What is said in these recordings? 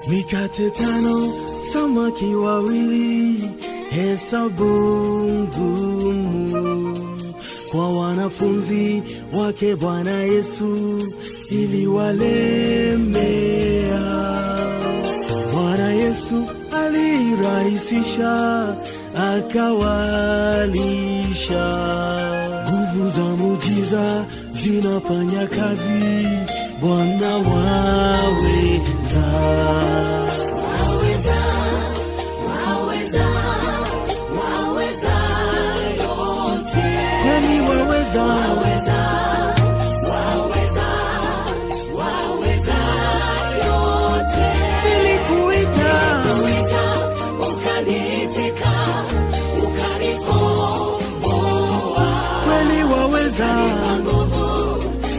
Mikate 5, samaki 2, hesabu ngumu kwa wanafunzi wake Bwana Yesu iliwalemea. Bwana Yesu alirahisisha, akawalisha. Nguvu za muujiza zinafanya kazi, Bwana waweza. Waweza, waweza, waweza yote. Kweli waweza, Waweza, waweza, waweza yote. Nilikuita, Nilikuita, ukaniitika, ukanikomboa. Kweli waweza. Ukanipa nguvu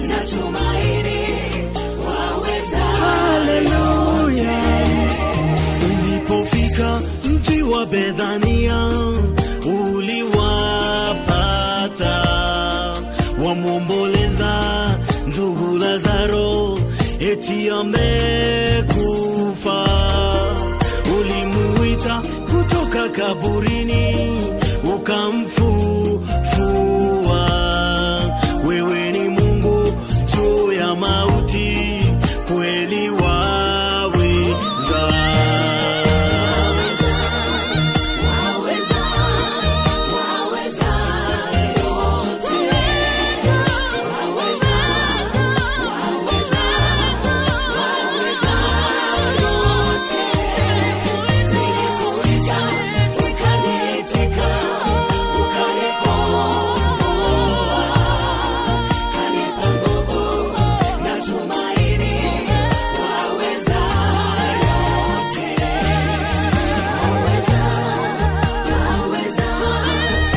na tumaini, waweza. Haleluya. Ulipofika mji wa Bethania, uliwapata wamwomboleza ndugu Lazaro, eti amekufa. Ulimuita kutoka kaburini.